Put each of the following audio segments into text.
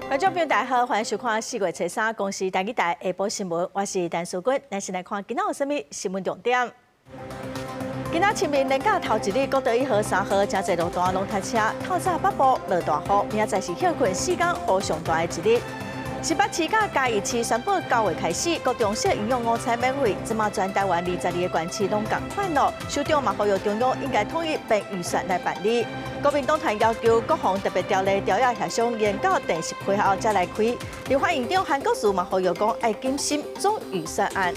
觀眾朋友大家好，歡迎收看四月初三公視台語台下晡新聞，我是陳淑君。咱先來看今仔有啥物新聞重點。今仔清明連假頭一日，國道一號、三號誠濟路段攏塞車，透早北部落大雨，明仔載是歇睏四工雨上大的一日。新北市佮嘉義市宣布九月開始，國中小營養午餐免費，這馬全台灣22個縣市攏仝款囉。首長嘛呼籲中央應該統一編預算來辦理。國民黨團要求國防特別條例條約協商延到第十會後才來開。立法院長韓國瑜嘛呼籲講愛謹審總預算案。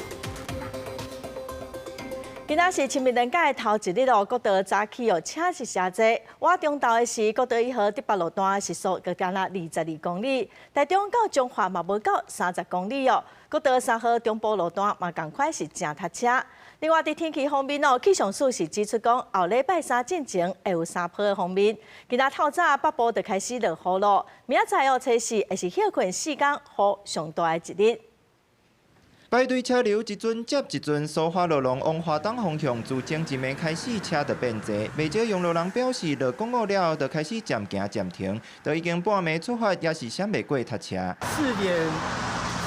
今仔是清明連假的頭一日咯，國道早起哦，車是誠濟。倚中晝的時，國道一號竹北路段時速閣干焦22公里，台中到彰化嘛無夠30公里哦。國道三號中部路段嘛仝款是誠塞車。另外，佇天氣方面哦，氣象署是指出講，後禮拜三進前會有三波的鋒面。今仔透早北部就開始落雨咯，明仔載哦，初四會是歇睏四工雨上大的一日。排隊車流一陣接一陣，蘇花路龍往花東方向自前一暝開始車就變濟，袂少用路人表示，落公路了後就開始漸行漸停，都已經半暝出發，也是閃袂過塞車。4點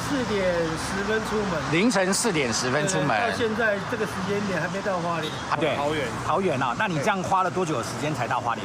4點10分出門，凌晨四點十分出門，到現在這個時間點還沒到花蓮。啊，對，桃園，桃園啊，那你這樣花了多久的時間才到花蓮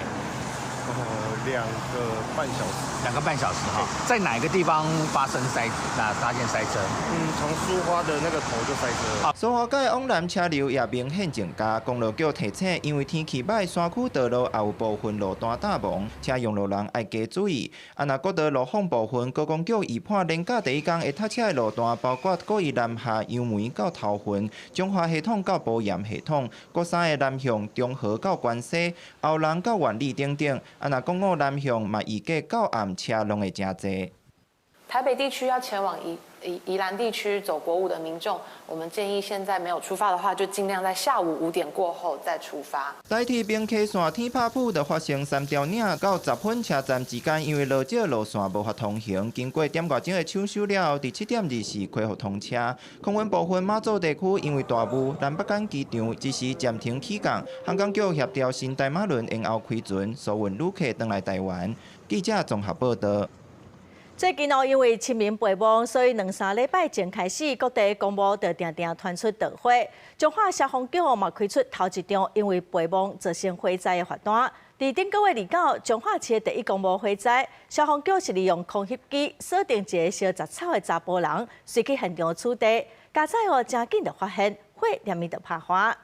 ？2個半小時。2個半小時哈，在哪個地方發生塞？那發現塞車？嗯，從蘇花的那個頭就塞車。蘇花改往南車流也明顯增加，公路局提醒，因為天氣䆀，山區道路也有部分路段罩霧，請用路人愛加注意。啊，若國道路況部分，高公局預判連假第一工會塞車的路段，包括國一南下楊梅到頭份、彰化系統到埔鹽系統、國三的南向中和到關西、後龍到萬里等等。啊，若國五南向嘛預計到暗車攏會誠濟。台北地區要前往宜蘭地區走國五的民眾，我們建議現在沒有出發的話，就盡量在下午5點過後再出發。台鐵平溪線天拍埔就發生三條嶺到十分車站之間，因為落石路線無法通行，經過點外鐘的搶修了後，佇7點24恢復通車。空運部分馬祖地區因為大霧，南北港機場一時暫停起降，航空局協調新台馬輪延後開船，疏運旅客轉來台灣。記者綜合報道。最近哦，因為清明陪墓，所以兩三禮拜前開始，各地公墓就定定傳出著火。彰化消防局嘛開出頭一張因為陪墓造成火災的罰單。佇頂個月29，彰化市第一公墓火災，消防局是利用空翕機鎖定一個燒雜草的查埔人，隨去現場取締。佳哉哦，誠緊就發現火連鞭就拍花。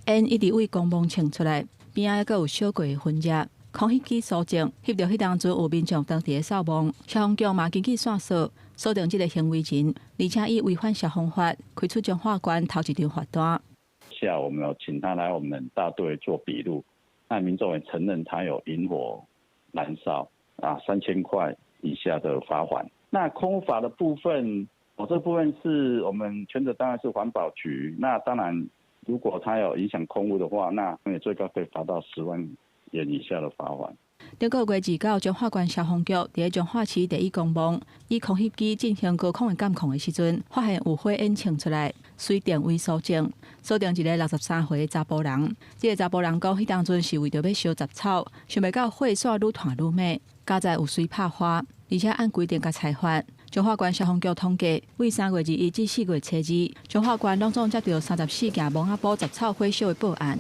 煙一直對公墓衝出來，邊仔閣有燒過的痕跡。空翕機搜證，翕著彼當陣有民眾當佇咧掃墓，消防局嘛根據線索鎖定這個行為人，而且以違反消防法開出彰化縣頭一張罰單。下午我們有請他來我們大隊做筆錄，那民眾也承認他有引火燃燒，啊，3000塊以下的罰鍰。那空污法的部分，我這部分是我們權責當然是環保局，那當然如果他有影響空污的話，那也最高可以罰到10萬元以下的罰鍰。頂個月29，彰化縣消防局佇咧彰化市第一公墓以空翕機進行高空的監控的時陣，發現有火焰衝出來，隨定位搜證，鎖定一个63歲的查埔人。這个查埔人講，彼當陣是為著欲燒雜草，想袂到火煞愈焫愈猛，佳哉有隨拍花，而且按規定共裁罰。彰化縣消防局統計，對3月21至4月初二，彰化縣攏總接著34件墓仔埔雜草火燒的報案。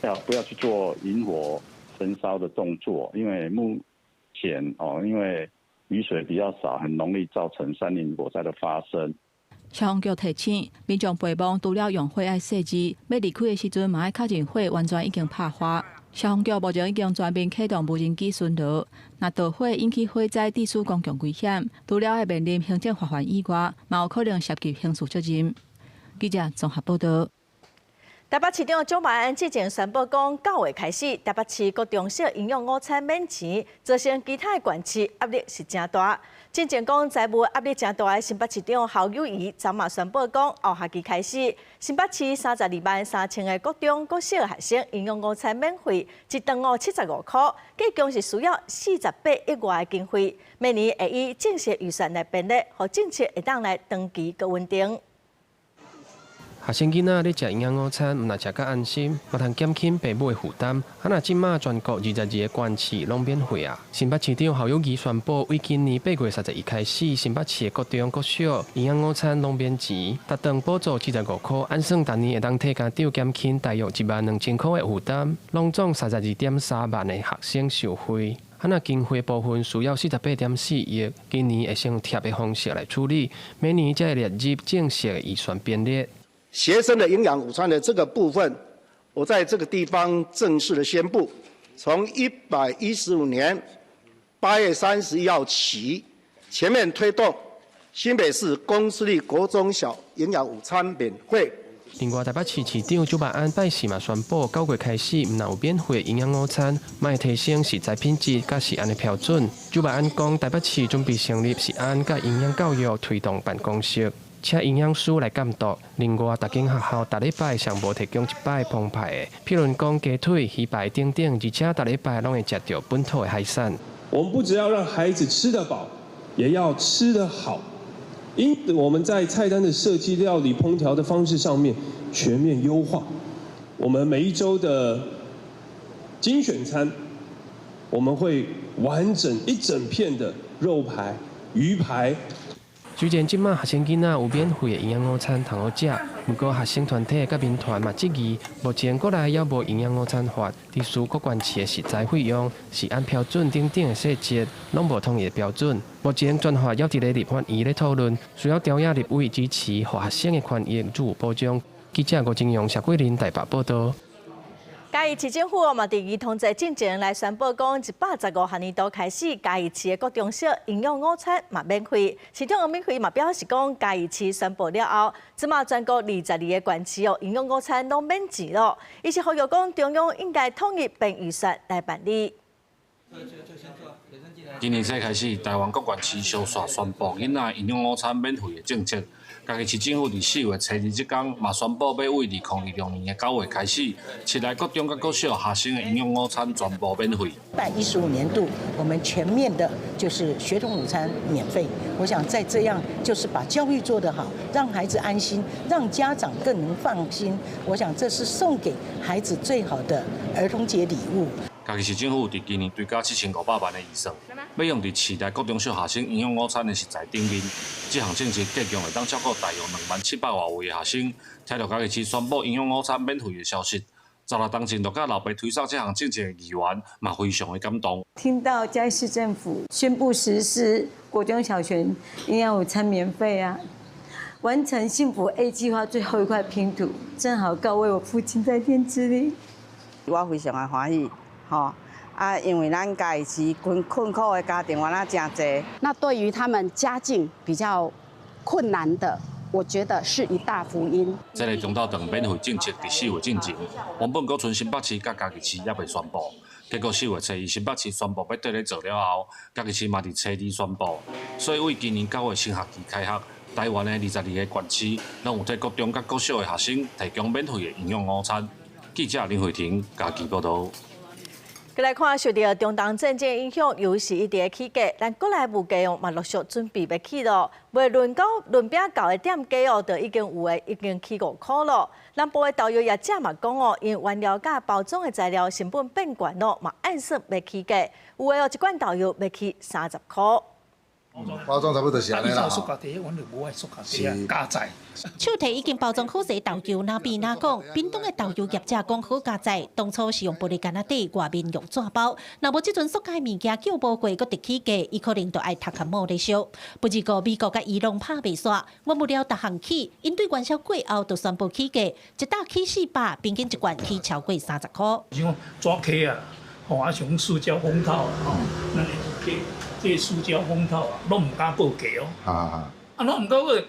要不要去做引火焚燒的動作？因為目前哦，因為雨水比較少，很容易造成山林火災的發生。消防局提醒民眾陪墓，除了用火愛細緻，欲離開的時陣嘛愛確認火完全已經拍花。消防局目前已經全面啟動無人機巡邏，若著火引起火災，致使公共危險，除了會面臨行政罰鍰以外，嘛有可能涉及刑事責任。記者綜合報道。台北市長蔣萬安之前宣布講，九月開始，台北市國中小營養午餐免錢，造成其他的縣市壓力是誠大。進前講財務壓力誠大的新北市長侯友宜，昨嘛宣布講，後學期開始，新北市32萬3千个國中、國小學生營養午餐免費，一頓哦75箍，計共是需要48億外的經費。明年會以正式預算來編列，予政策會當來長期閣穩定。學生囡仔咧食營養午餐，毋但食較安心，嘛通減輕爸母的負擔。啊，若這馬全國22個縣市攏免費啊！新北市長侯友宜宣布，為今年8月31開始，新北市的國中、國小營養午餐攏免錢，逐頓補助75箍，按算逐年會當替家長減輕大約1萬2千箍的負擔，攏總32.3萬的學生受惠。啊，若經費部分需要48.4億，今年會先用貼的方式來處理，明年才會列入正式的預算編列。學生的營養午餐的這個部分，我在這個地方正式的宣布，從115年8月31號起，全面推動新北市公私立國中小營養午餐免費。另外，台北市市長蔣萬安拜四嘛宣布，9月開始，毋但有免費營養午餐，嘛會提升食材品質佮食安的標準。蔣萬安講，台北市準備成立食安佮營養教育推動辦公室，請營養師來監督。另外，逐間學校逐禮拜上無提供一擺澎湃的，譬如講雞腿、魚排等等，而且逐禮拜攏會食著本土的海產。我們不只要讓孩子吃得飽，也要吃得好。因此，我們在菜單的設計、料理、烹調的方式上面全面優化。我們每一週的精選餐，我們會完整一整片的肉排、魚排。雖然這馬學生囡仔有免費的營養午餐通好食，毋過學生團體佮民團嘛質疑，目前國內猶無營養午餐法，佇輸各縣市的食材費用、食安標準等等的細節，攏無統一的標準。目前專法猶佇咧立法院咧討論，需要朝野立委支持，予學生的權益予以保障。記者吳金陽、謝桂林台北報道。嘉義市政府嘛，佇兒童節進前來宣布講，115學年度開始，嘉義市的國中小營養午餐嘛免費。市長黃敏惠嘛表示講，嘉義市宣布了後，這馬全國22個縣市哦，營養午餐攏免錢咯。伊是呼籲講，中央應該統一編預算來辦理。今年底開始，台灣各縣市相紲宣布囡仔營養午餐免費的政策。嘉義市政府佇4月初二這工嘛宣布，欲為2026年9月開始，市內國中佮國小學生的營養午餐全部免費。115年度，我們全面的就是學童午餐免費。我想再這樣，就是把教育做得好，讓孩子安心，讓家長更能放心。我想這是送給孩子最好的兒童節禮物。嘉義市政府佇今年追加7500萬的預算，欲用佇市內國中小學生營養午餐的食材頂面。這項政策計共會當照顧大約2萬700外位的學生。聽著嘉義市宣布營養午餐免費的消息，十六當前就佮老爸推捒這項政策的議員嘛非常的感動。聽到嘉義市政府宣布實施國中小學營養午餐免費啊，完成幸福 A 計劃最後一塊拼圖，正好告慰我父親在天之靈。我非常的歡喜。吼啊，因為咱嘉義市困困苦的家庭，原來誠濟。那對於他們家境比較困難的，我覺得是一大福音。這个中晝頓免費政策佇4月進前，原本閣賰新北市佮嘉義市猶未宣布，結果4月初一新北市宣布欲綴咧做了後，嘉義市嘛佇初二宣布，所以為今年9月新學期開學，台灣的22個縣市攏有替國中佮國小的學生提供免費的營養午餐。記者林慧婷嘉義報導。閣來看受著中東戰爭影響，油是一直起價，咱國內物價哦嘛陸續準備欲起咯。未輪到輪餅厚的店家哦，就已經有的已經起5箍咯。南部的豆油業者嘛講哦，因原料佮包裝的材料成本變懸咯，嘛按算欲起價，有的哦一罐豆油欲起30箍。包裝差不多就是按呢啦。塑膠袋，阮就無愛塑膠袋啊，加載。手提已經包裝好勢豆油，哪變哪講。屏東的豆油業者講好佳哉，當初是用玻璃罐仔底，外面用紙包。若無這陣塑膠物件叫無過，閣直起價，伊可能就愛頭殼帽咧燒。不過美國佮伊朗拍袂煞，原物料逐項起，𪜶對元宵過後就宣布起價，一打起400，平均一罐起超過30箍。像紙殼啊，吼，啊像塑膠封套啊，吼，咱的這塑膠封套啊，攏毋敢報價哦。啊，攏毋敢報，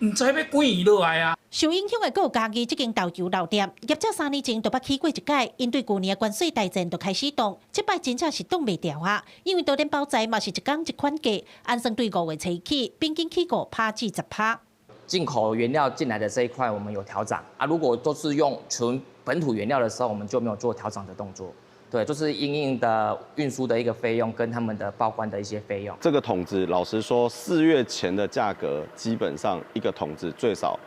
毋知欲幾年落來啊。受影響的閣有嘉義這間豆油老店，業者3年前就捌起過一擺，𪜶對舊年的關稅大戰就開始動，這擺真正是擋袂牢啊！因為導電包材嘛是一工一款價，按算對5月初起，平均起5趴至10趴。進口原料進來的這一塊，我們有調漲啊。如果都是用純本土原料的時候，我們就沒有做調漲的動作。對，就是因應的運輸的一個費用跟他們的報關的一些費用。這個桶子，老實說，4月前的價格基本上一個桶子最少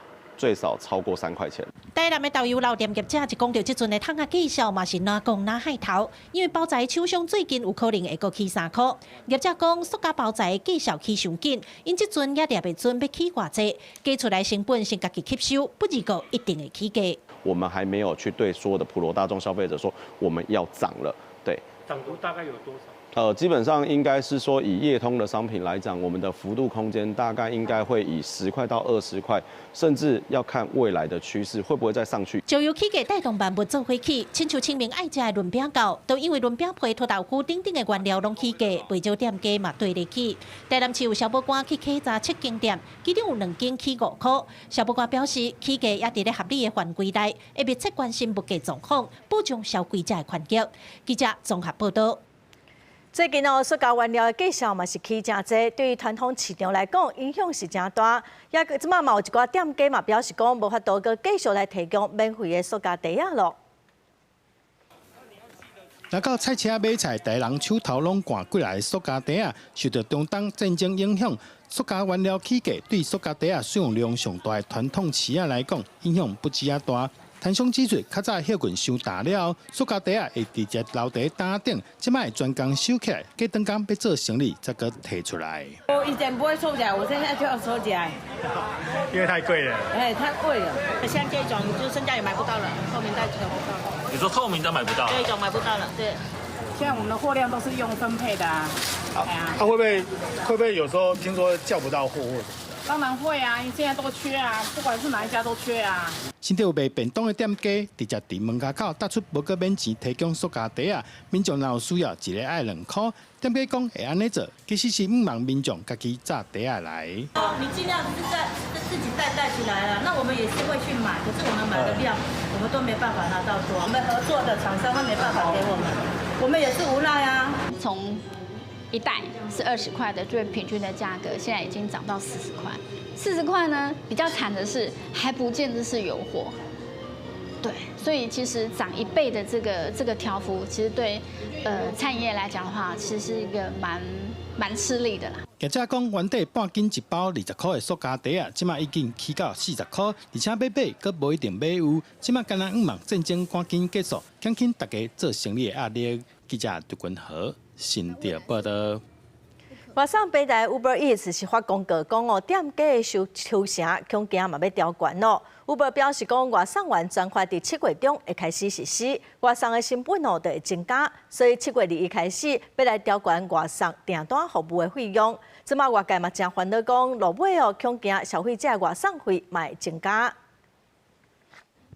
最少超過3塊錢。台南的豆油老店業者一講著這陣的桶仔價數嘛是哪講哪害頭，因為包材廠商最近有可能會閣起3塊。業者講塑膠包材價數起傷緊，𪜶這陣也掠袂準欲起偌濟，計出來成本先家己吸收，不二個一定會起價。我們還沒有去對所有的普羅大眾消費者說我們要漲了，對。漲幅大概有多少？基本上應該是說以業通的商品來講，我們的幅度空間大概應該會以10塊到20塊，甚至要看未來的趨勢會不會再上去。石油起價帶動萬物做伙起，親像清明愛食的潤餅糕，都因為潤餅皮、塗豆腐等等的原料攏起價，袂少店家嘛綴咧起。台南市有消保官去稽查七間店，其中有兩間起5塊。消保官表示，起價也佇咧合理的範圍內，會密切關心物價狀況，保障消費者的權益。記者綜合報導。最近哦，塑膠原料的價數嘛是起誠濟，對於傳統市場來講，影響是誠大。也這馬嘛有一寡店家嘛表示講，無法度閣繼續來提供免費的塑膠袋仔囉。來到菜市買菜，大人手頭攏掛幾个塑膠袋仔，受著中東戰爭影響，塑膠原料起價，對塑膠袋仔使用量上大的傳統市仔來講，影響不止仔大。攤商指出，較早貨運傷大了，塑膠袋仔會直接留佇擔頂，這擺專工收起來，過轉工欲做生理才閣提出來。我以前不會收起來，我現在就要收起來，因為太貴了。哎，太貴了，像這種就現在也買不到了，透明袋子都買不到了。你說透明的買不到？這種買不到了，對。現在我們的貨量都是用分配的啊。啊，會不會有時候聽說叫不到貨或者？當然會啊，因為現在都缺啊，不管是哪一家都缺啊。甚至有賣便當的店家，直接佇門跤口貼出無閣免錢提供塑膠袋仔，民眾若有需要，一个愛2塊。店家講會按呢做，其實是向望民眾家己紮袋仔來。哦，你盡量是在自己帶帶起來啦。那我們也是會去買，可是我們買的量，我們都沒辦法拿到多。我們合作的廠商他沒辦法給我們，我們也是無奈啊。從一袋是20塊的最平均的價格，現在已經漲到四十塊。四十塊呢，比較慘的是還不見得是有貨。對，所以其實漲一倍的這個調幅，其實對餐飲業來講的話，其實是一個蠻吃力的啦。業者講，原底半斤一包20塊的塑膠袋仔，這馬已經起到40塊，而且欲買閣無一定買有。這馬敢若向望戰爭趕緊結束，減輕大家做生理的壓力。記者杜君和新竹報導。外送平台 Uber Eats 是發公告講哦，店家的收抽成恐驚嘛欲調懸囉。Uber 表示講，外送員專法佇7月中會開始實施，外送的成本哦就會增加，所以7月21開始欲來調懸外送訂單服務的費用。這馬外界嘛誠煩惱講，落尾哦恐驚消費者外送費嘛會增加。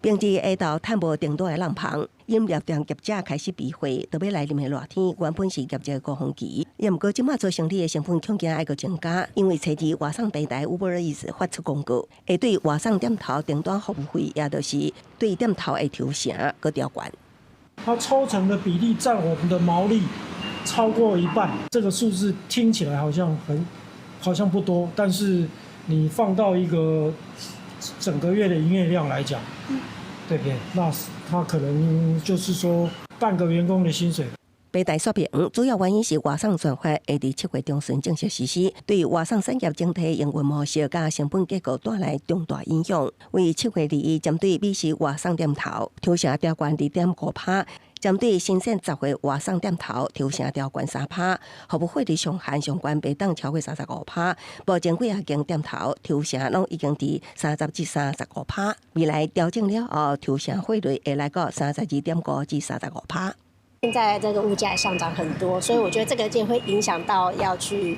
平日下晝趁無訂單的人芳，飲料店業者開始備貨，著欲來臨的熱天，原本是業績高峰期。也毋過這馬做生理的成本恐驚愛閣增加，因為初二外送平台 Uber Eats 發出公告，會對外送店頭訂單服務費，也就是對店頭的抽成閣調懸。它抽成的比例佔我們的毛利超過一半，這個數字聽起來好像不多，但是你放到一個整個月的營業量來講，對不對？那他可能就是說半個員工的薪水。平台說明，主要原因是外送專法會佇7月中旬正式實施，對外送產業整體營運模式佮成本結構帶來重大影響。為7月21，針對美食外送店頭抽成調懸2.5%，針對新鮮雜貨外送店頭抽成調懸3%，服務費率上限上懸袂當超過35%。目前幾仔間店頭抽成攏已經佇30至35%，未來調整了後，抽成費率會來到32.5至35%。現在這個物價上漲很多，所以我覺得這個就會影響到要去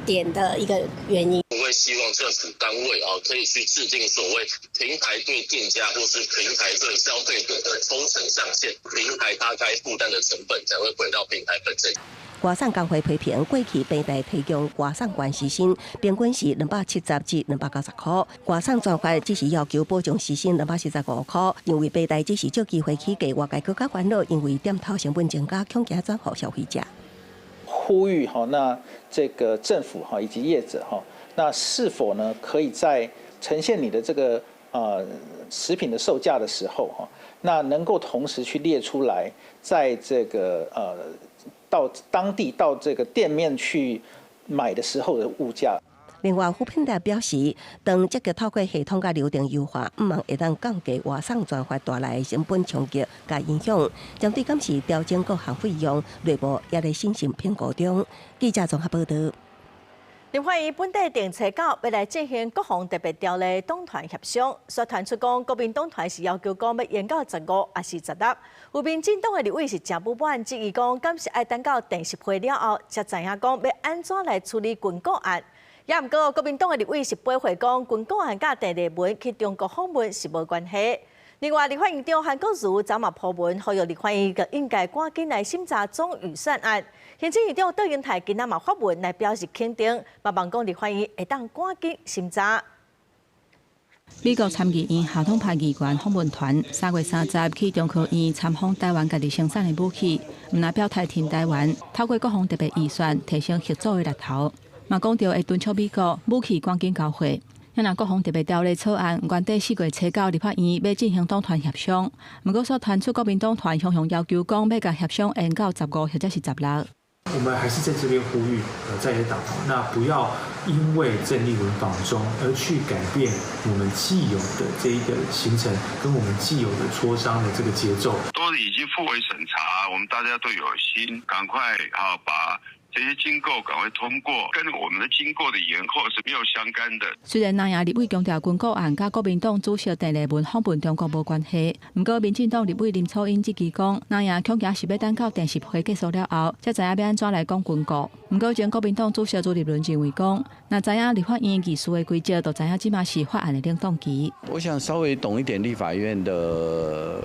點的一個原因。我會希望政府單位啊，可以去制定所謂平台對店家或是平台對消費者的抽成上限，平台它該負擔的成本才會回到平台本身。外送工會批評過去平台提供外送員時薪平均是270至290塊，外送專法只是要求保障時薪245塊，認為平台只是藉機會起價，外界閣較煩惱，因為店頭成本增加，恐驚轉予消費者。呼籲哈，那這個政府哈以及業者哈，那是否呢可以在呈現你的這個食品的售價的時候哈，那能夠同時去列出來，在這個到當地到這個店面去買的時候的物價。另外，foodpanda 表示，當積極透過系統佮流程優化，向望會當降低外送轉發帶來的成本衝擊佮影響。針對敢是調整各項費用，內部也咧審慎評估中。記者綜合報導。立法院本底定初九欲來進行國防特別條例黨團協商，煞傳出講國民黨團是要求講欲延到15，抑是16。有民進黨的立委是誠不滿，質疑講敢是愛等到電視會了後，才知影講欲按怎來處理軍購案。也毋過國民黨的立委是駁回講軍購案佮鄭麗文去中國訪問是無關係。另外，立法院長韓國瑜昨嘛鋪文，呼籲立法院應該趕緊來審查總預算案。行政院長卓榮泰今仔嘛發文來表示肯定，嘛望講立法院會當趕緊審查。美國參議院合黨派議員訪問團3月30去中科院參訪台灣家己生產的武器，毋但表態挺台灣，透過國防特別預算提升合作的力頭，嘛講著會敦促美國武器趕緊交貨。若國防特別條例草案原底4月初九立法院欲進行黨團協商，毋過煞傳出國民黨團雄雄要求講欲共協商延到15或者是16。我們還是在這邊呼籲在野黨，那不要因為鄭麗文訪中而去改變我們既有的這一個行程，跟我們既有的磋商的這個節奏。都已經付委審查，我們大家都有心，趕快啊把這些軍購趕快通過，跟我們的軍購的延後是沒有相干的。雖然藍營立委強調軍購案佮國民黨主席鄭麗文訪問中國無關係，毋過民進黨立委林楚茵質疑講，藍營恐驚是欲等到電視會結束了後，才知影欲按怎來講軍購。毋過前國民黨主席朱立倫認為講，若知影立法院議事的規則，就知影這馬是法案的冷凍期。我想稍微懂一點立法院的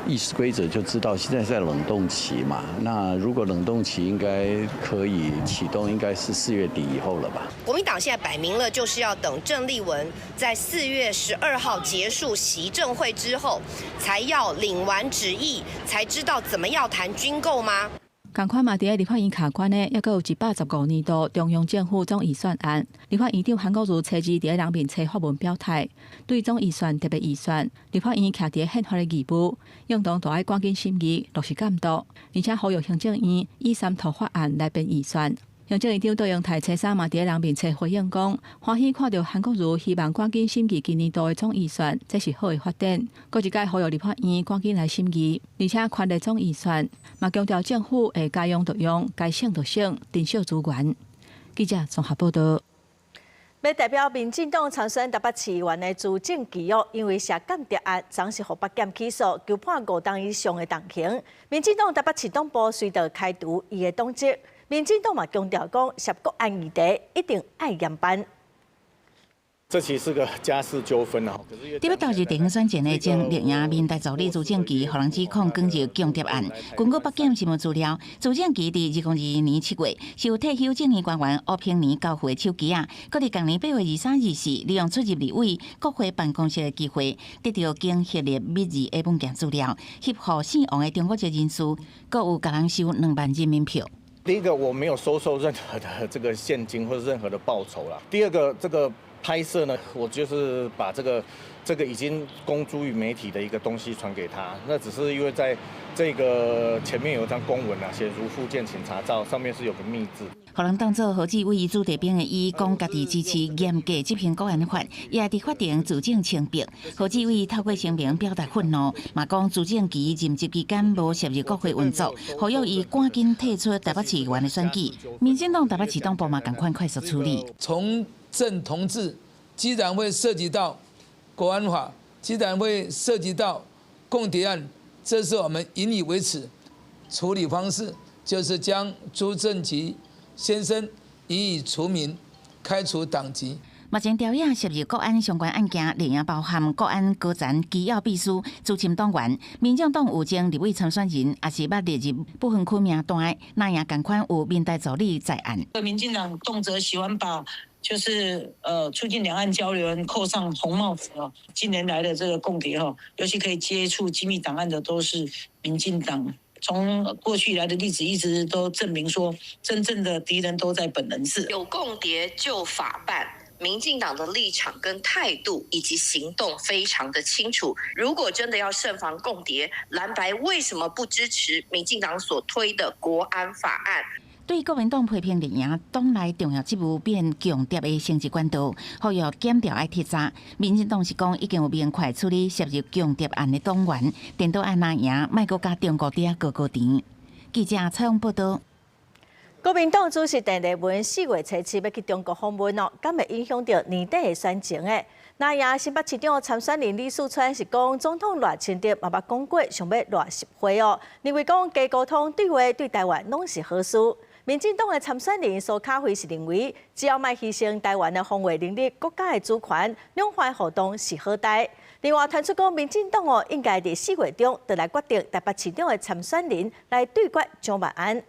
議事規則，就知道現在在冷凍期嘛。那如果冷凍期應該可以啟動，應該是4月底以後了吧？國民黨現在擺明了就是要等鄭麗文在4月12號結束習政會之後，才要領完旨意，才知道怎麼要談軍購嗎？仝款嘛，佇咧立法院卡關的，猶閣有115年度中央政府總預算案。立法院長韓國瑜初二佇咧人面冊發文表態，對總預算特別預算，立法院徛佇咧憲法的義務，應當都愛趕緊審議，落實監督，而且呼籲行政院以三讀法案來編預算。行政院長卓榮泰初三嘛佇咧人面冊回應講，歡喜看著韓國瑜希望趕緊審議今年度的總預算，這是好的發展。閣一擺呼籲立法院趕緊來審議，而且權力總預算，嘛強調政府會該用就用，該省就省，珍惜資源。記者綜合報導。欲代表民進黨參選台北市議員的朱正奇哦，因為涉間諜案，昨是予北檢起訴，求判5冬以上的重刑。民進黨台北市黨部隨著開除伊的黨籍。民進黨嘛強調講，涉國安議題一定愛嚴辦。這其實是個家事糾紛啊。佇欲投入地方選戰的前綠營民代助理朱正奇，予人指控捲入共諜案。根據北檢新聞資料，朱正奇佇2022年7月，受退休政治官員吳平年交付的手機仔，閣佇仝年8月23、24，利用出入立委國會辦公室的機會，得著經核密字的文件資料，翕予姓王的中國籍人士，閣有共人收2萬人民票。第一個，我沒有收受任何的這個現金或者任何的報酬啦。第二個，這個拍攝呢，我就是把這個已經公諸於媒體的一個東西傳給他，那只是因為在這個前面有一張公文啊，寫如附件請查照，上面是有個密字。予人當做何志偉子弟兵的伊，講家己支持嚴格執行國安法，也佇法庭自證清白。何志偉透過聲明表達憤怒，嘛講朱正奇任職期間無涉入國會運作，呼籲伊趕緊退出台北市議員的選舉。民進黨台北市黨部嘛仝款快速處理。從政同志，既然會涉及到國安法，既然會涉及到共諜案，這是我們引以為恥。處理方式就是將朱正奇先生予以除名、開除黨籍。目前調查涉入國安相關案件，綠營包含國安高層機要秘書、資深黨員、民進黨有前立委參選人，也是捌列入不分區名單的，藍營仝款有民代助理在案。民進黨動輒喜歡把就是促進兩岸交流扣上紅帽子哦。近年來的這個共諜哈，尤其可以接觸機密檔案的都是民進黨。從過去以來的例子一直都證明說，真正的敵人都在本人是。有共諜就法辦，民進黨的立場跟態度以及行動非常的清楚。如果真的要慎防共諜，藍白為什麼不支持民進黨所推的國安法案？對國民黨批評綠營黨內重要職務變共諜的升級管道，呼籲檢調愛徹查。民進黨是講已經有明確處理涉入共諜案的黨員，顛倒愛藍營，莫閣佮中國佇遐高高甜。記者採訪報道。國民黨主席鄭麗文4月初7欲去中國訪問哦，敢會影響著年底的選情的？藍營新北市長參選人李四川是講，總統賴清德嘛捌講過，想欲賴習會哦，認為講加溝通對話對台灣攏是好事。民進黨的參選人蘇卡輝是認為，只要莫犧牲台灣的防衛能力、國家的主權，兩岸互動是好代。另外，傳出講，民進黨哦應該佇4月中就來決定台北市長的參選人來對決蔣萬安。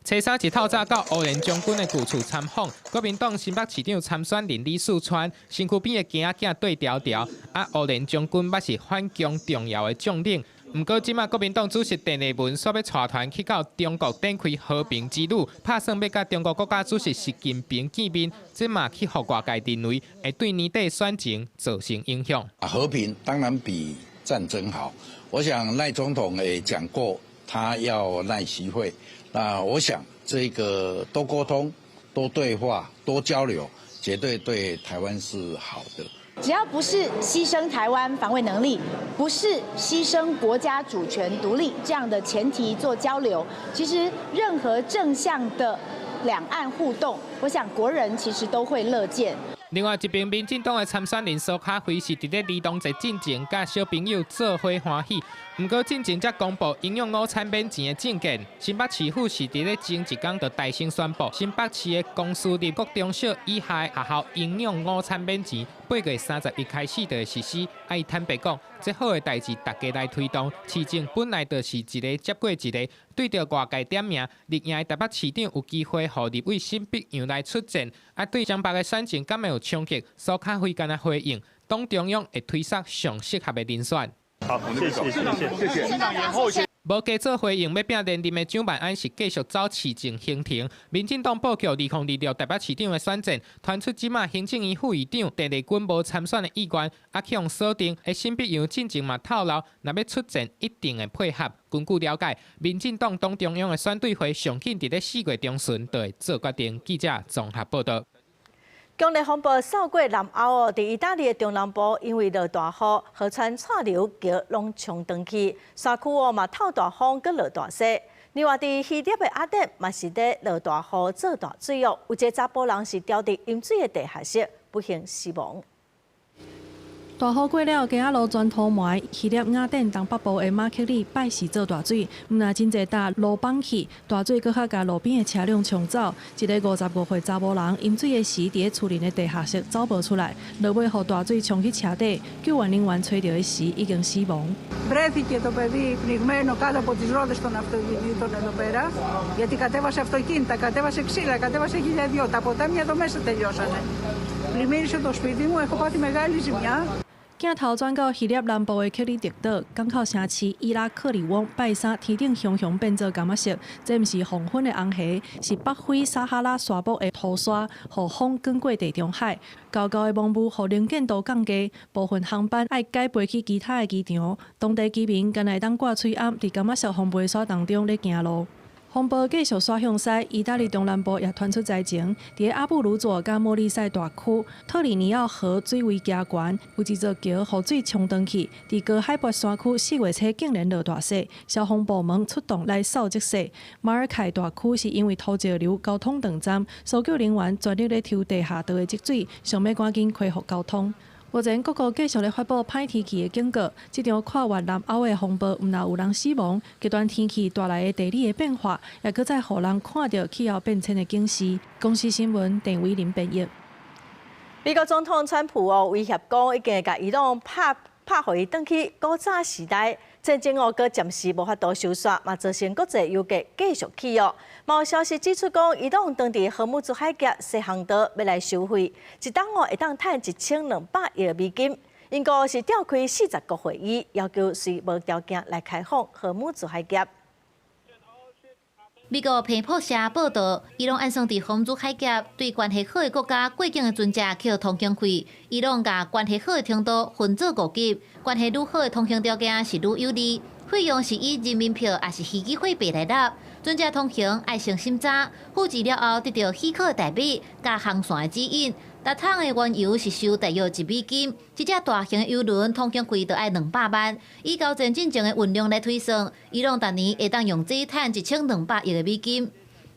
初三一透早到烏連將軍的舊厝參訪，國民黨新北市長參選人李四川，身軀邊的囝仔囝對調調，啊，烏連將軍捌是反共重要的將領。毋過，這馬國民黨主席鄭麗文煞欲帶團去到中國展開和平之旅，拍算欲佮中國國家主席習近平見面，這嘛去予外界認為會對年底選情造成影響。和平當然比戰爭好。我想賴總統也講過，他要賴習會。那我想，這個多溝通、多對話、多交流，絕對對台灣是好的。只要不是犧牲台灣防衛能力，不是犧牲國家主權獨立這樣的前提做交流，其實任何正向的兩岸互動，我想國人其實都會樂見。另外一邊，民進黨的參選人蘇卡輝是佇咧兒童節進前，佮小朋友做伙歡喜。毋過進前才公布營養午餐免錢的政見，新北市府是佇咧前一工就大聲宣布，新北市的公私立國中小以下學校營養午餐免錢，8月31開始就會實施。啊，伊坦白講，這好的代誌，大家來推動。市政本來就是一个接過一个，對著外界點名，綠營的台北市長有機會予立委沈伯洋來出戰，啊，對雙北的選情敢會有衝擊？蘇卡輝敢若回應，黨中央會推捒上適合的人選。好，謝謝謝謝謝謝。無加做回應，欲拼連任的蔣萬安是繼續走市政行程。民進黨布局2026台北市長的選戰，傳出這馬行政院副院長鄭麗君無參選的意願，啊，去予鎖定。的沈伯洋進前嘛透露，若欲出戰，一定會配合。根據了解，民進黨黨中央的選對會上緊佇咧4月中旬就會做決定。記者綜合報道。強烈風暴掃過南歐哦，佇意大利的中南部，因為落大雨，河川掣流橋攏沖斷去，山區哦嘛透大風，閣落大雪。另外，佇希臘的雅典嘛是咧落大雨，做大水哦，有一个查埔人是牢佇淹水的地下室，不幸死亡。大雨過了，街仔路全塗埋。希臘雅典東北部的馬克里拜四做大水，毋但真濟搭路崩去，大水閣較共路邊的車輛沖走。一个55歲查某人淹水的時，佇咧厝裡的地下室走無出來，落尾予大水沖去車底，救援人員揣著的時已經死亡。 Βρέθηκε το παιδί πνιγμένο κάτω από τις ρόδες των αυτοκινήτων εδώ πέρα, γιατί κατέβασε αυτοκίνητα, κατέβασε ξύλα, κατέβασε χίλια δυο. Τα ποτάμια εδώ μέσα τελειώσανε. Πλημμύρισε το σπίτι μου, έχω πάθει μεγάλη ζημιά. 鏡頭轉到希臘南部的克里特島，港口城市伊拉克里翁拜三天頂熊熊變做柑仔色，這毋是黃昏的紅霞，是北非撒哈拉沙漠的塗沙，予風捲過地中海，厚厚的濃霧予能見度降低，部分航班愛改飛去其他的機場，當地居民干焦會當掛喙罨，佇柑仔色風飛沙當中咧行路。風暴繼續徙向西，意大利中南部也傳出災情。佇咧阿布魯佐佮莫利塞大區，特里尼奧河水位加懸，有一座橋予水沖斷去。佇高海拔山區，4月初竟然落大雪，消防部門出動來掃積雪。馬爾凱大區是因為土石流交通斷站，搜救人員全力咧抽地下道的積水，想欲趕緊恢復交通。目前各國繼續咧發布歹天氣的警告，這場跨越南歐的風暴，毋但有人死亡，極端天氣帶來的地理的變化，也閣再予人看著氣候變遷的警示。公視新聞鄧偉林編譯。美國總統川普哦威脅講，已經會共伊朗拍拍予伊轉去古早時代，戰爭哦，閣暫時無法度收煞，嘛造成國際油價繼續起哦。嘛有消息指出講，伊朗當地荷姆茲海峽西航道欲來收費，一桶哦會當趁1200億美金。英國是召開40國會議，要求隨無條件來開放荷姆茲海峽。美國彭博社報導，伊朗按算佇荷姆茲海峽對關係好的國家過境的船隻扣通行費。伊朗共關係好的程度分做五級，關係愈好的通行條件是愈有利。費用是以人民票抑是虛擬貨幣來納。船隻通行愛先審查，付錢了後得著許可的代碼佮航線的指引。逐桶的原油是收大約1美金，這隻大型的油輪通行費就愛200萬。以交戰進前的運量來推算，伊朗逐年會當用這趁1200億的美金。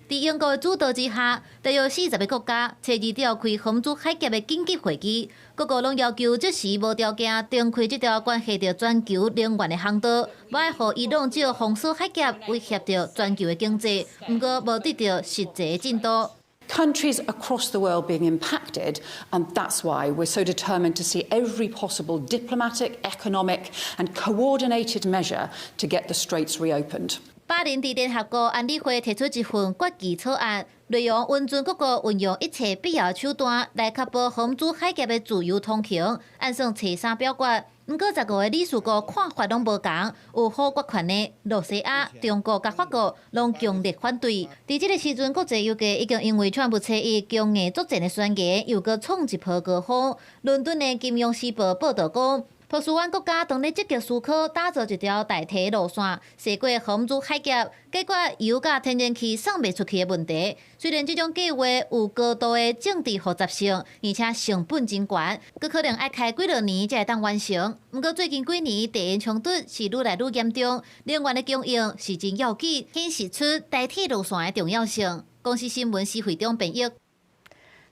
佇英國的主導之下，大約40個國家初二召開荷姆茲海峽的緊急會議，各國攏要求即時無條件停開這條關係著全球能源的航道，無愛予伊朗藉封鎖海峽威脅著全球的經濟。毋過無得著實際進度。 Countries across the world being impacted, and that's why we're so determined to see every possible diplomatic, economic, and coordinated measure to get the straits reopened. 巴林佇聯合國安理會提出一份決議草案，內容允准各國運用一切必要手段來確保荷姆茲海峽的自由通行，按算初三表決。毋過15個理事國看法攏無仝，有否決權的露西亞、中國佮法國攏強烈反對。佇這个時陣，國際油價已經因為川普初一強硬作戰的宣言，又閣創一波高峰。倫敦的金融時報報導講，波斯灣國家當咧積極思考打造一條代替路線，駛過荷姆茲海峽，解決油佮天然氣送袂出去的問題。雖然這種計劃有高度的政治複雜性，而且成本真懸，閣可能愛開幾落年才會當完成。毋過最近幾年地緣衝突是愈來愈嚴重，能源的供應是真要緊，顯示出代替路線的重要性。公視新聞施惠中編譯。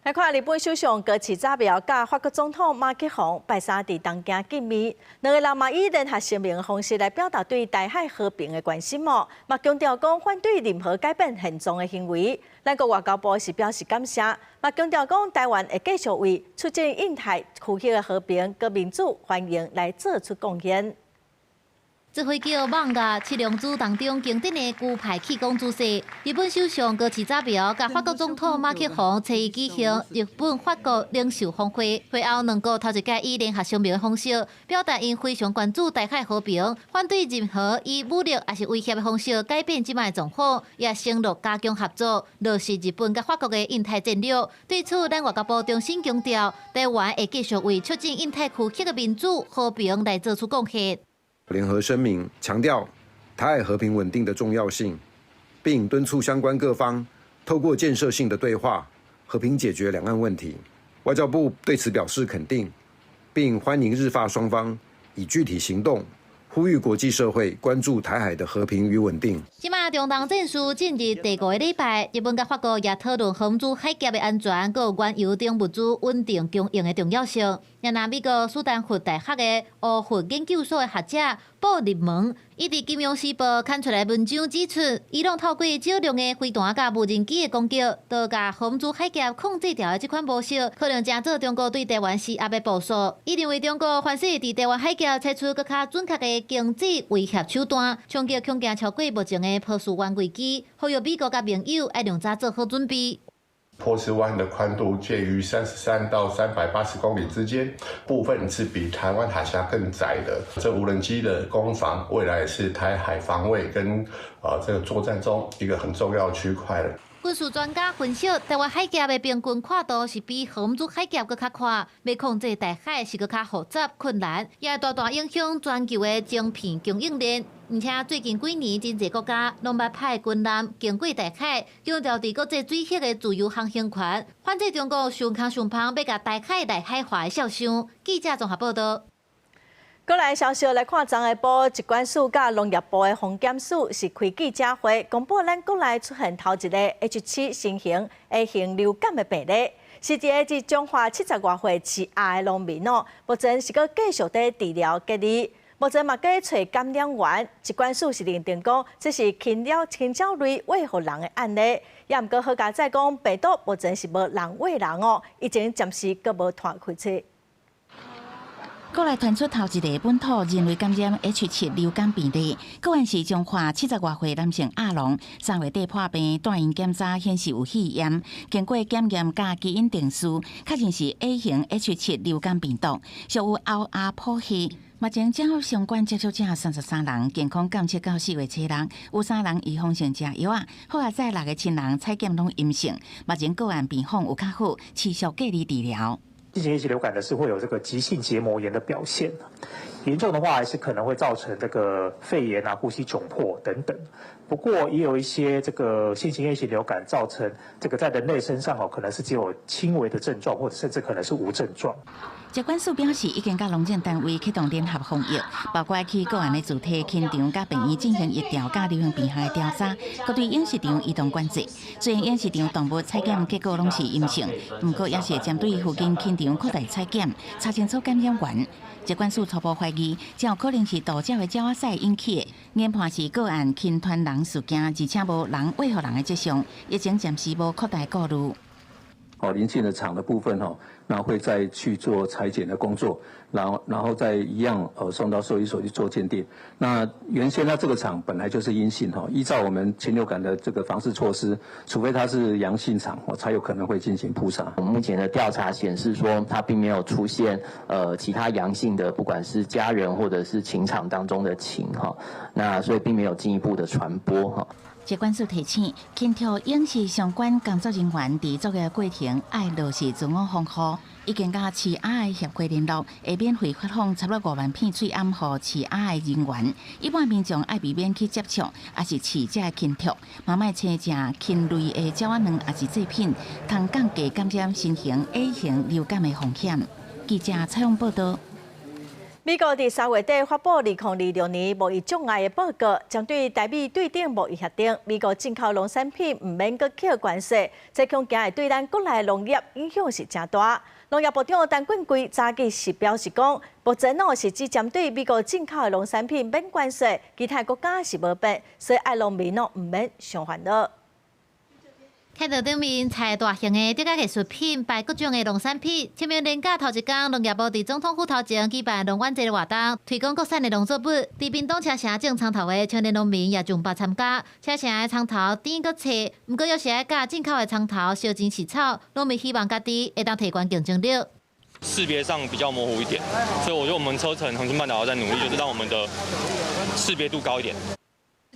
來看日本首相高市早苗佮法國總統馬克宏拜三佇東京見面，兩個人嘛以聯合聲明的方式來表達對台海和平的關心哦，嘛強調講反對任何改變現狀的行為。咱國外交部是表示感謝，嘛強調講台灣會繼續為促進印太區域的和平佮民主繁榮來做出貢獻。這回叫艋舺七龍珠當中經典的龜派氣功姿勢。日本首相高市早苗佮法國總統馬克宏初一舉行日本法國領袖峰會，會後兩國頭一擺以聯合聲明的方式，表達𪜶非常關注台海和平，反對任何以武力抑是威脅的方式改變這擺的狀況，也承諾加強合作，落實日本佮法國的印太戰略。對此，咱外交部重新強調，台灣會繼續為促進印太區域的民主和平來做出貢獻。聯合聲明強調台海和平穩定的重要性，並敦促相關各方透過建設性的對話，和平解決兩岸問題。外交部對此表示肯定，並歡迎日法雙方以具體行動呼籲國際社會關注台海的和平與穩定。這馬中東戰事進入第五個禮拜，日本佮法國也討論荷姆茲海峽的安全，閣有原油等物資穩定供應的重要性。若那美國斯坦福大學的烏佛研究所的學者布立蒙，伊佇《金融時報》刊出來文章指出，伊朗透過少量的飛彈佮無人機的攻擊，都共荷姆茲海峽控制牢的這款模式，可能成做中國對台灣施壓的部署。伊認為中國凡是佇台灣海峽採取閣較準確的經濟威脅手段，衝擊恐驚超過目前的波斯灣危機，呼籲美國佮盟友愛量早做好準備。波斯灣的寬度介於33到380公里之間，部分是比台灣海峽更窄的。這無人機的攻防，未來是台海防衛跟這個作戰中一個很重要的區塊了。軍事專家分析，台灣海峽的平均闊度是比荷姆茲海峽閣較闊，欲控制台海是閣較複雜困難，也大大影響全球的晶片供應鏈。而且最近幾年，真濟國家攏捌派軍艦經過台海，強調佇國際水域的自由航行權，反制中國想空想芳欲共台海內海化的肖想。記者綜合報導。閣來消息來看，昨下晡疾管署佮農業部的防檢署是開記者會，公布咱國內出現頭一个 H7新型 A 型流感的病例，是佇個佇彰化70外歲飼鴨的農民哦，目前是閣繼續佇治療隔離，目前嘛閣揣感染源，疾管署是認定講這是禽鳥禽鳥類餵予人的案例，也毋過好佳哉講病毒目前是無人餵人哦，疫情暫時閣無傳開去。國內傳出頭一个本土人類感染 H7 流感病例，個案是彰化70外歲男性鴨農，3月底破病，帶院檢查顯示有肺炎，經過檢驗佮基因定序，確認是 A 型 H7 流感病毒，屬於歐亞譜系。目前掌握相關接觸者33人，健康監測到4月初6，有三人預防性食藥仔，好佳哉六个親人採檢攏陰性，目前個案病況有較好，持續隔離治療。急性 H 流感的是會有這個急性結膜炎的表現，嚴重的話還是可能會造成這個肺炎啊、呼吸窘迫等等。不過也有一些這個新型 A 型流感造成這個在人類身上哦，可能是只有輕微的症狀，或者甚至可能是無症狀。疾管署表示，已經佮農政單位啟動聯合防疫，包括去個案的主體禽場佮病院進行疫調、佮流行病學的調查，閣對養殖場移動管制。雖然養殖場動物採檢結果攏是陰性，毋過也是針對附近禽場擴大採檢，查清楚感染源。疾管署初步懷疑，這有可能是渡鳥的鳥仔屎引起的。研判是個案禽傳人事件，而且無人餵予人的跡象，疫情暫時無擴大顧慮。哦，鄰近的場的部分哈，那會再去做採檢的工作，然後再一樣送到獸醫所去做鑑定。那原先呢這個場本來就是陰性哈，依照我們禽流感的這個防治措施，除非它是陽性場，我才有可能會進行撲殺。我們目前的調查顯示說，它並沒有出現其他陽性的，不管是家人或者是禽場當中的禽哈，那所以並沒有進一步的傳播哈。疾管署提醒，禽畜養殖相關工作人員佇作業過程愛落實自我防護，已經佮飼鴨的協會聯絡，會免費發放差不多5萬片喙罨予飼鴨的人員。一般民眾愛避免去接觸，抑是飼這个禽畜，嘛莫生食禽類的鳥仔卵，抑是製品，通降低感染新型 A 型流感的風險。記者採訪報導。美國佇3月底發布2026年貿易障礙的報告，針對台美對等貿易協定，美國進口農產品毋免閣課關稅，這恐驚會對咱國內農業影響是誠大。農業部長陳建規早起是表示講，目前哦是只針對美國進口的農產品免關稅，其他國家是無變，所以愛農民哦毋免傷煩惱。看到頂面菜大型的這個藝術品，擺各種的農產品。清明連假頭一工，農業部佇總統府頭前舉辦農玩節的活動，推廣國產的農作物。佇屏東車城種蔥頭的青年農民也上百參加。車城的蔥頭甜閣脆，毋過猶是愛佮進口的蔥頭相爭飼草。農民希望家己會當提懸競爭力。識別上比較模糊一點，所以我覺得我們車城恆春半島要再努力，就是讓我們的識別度高一點。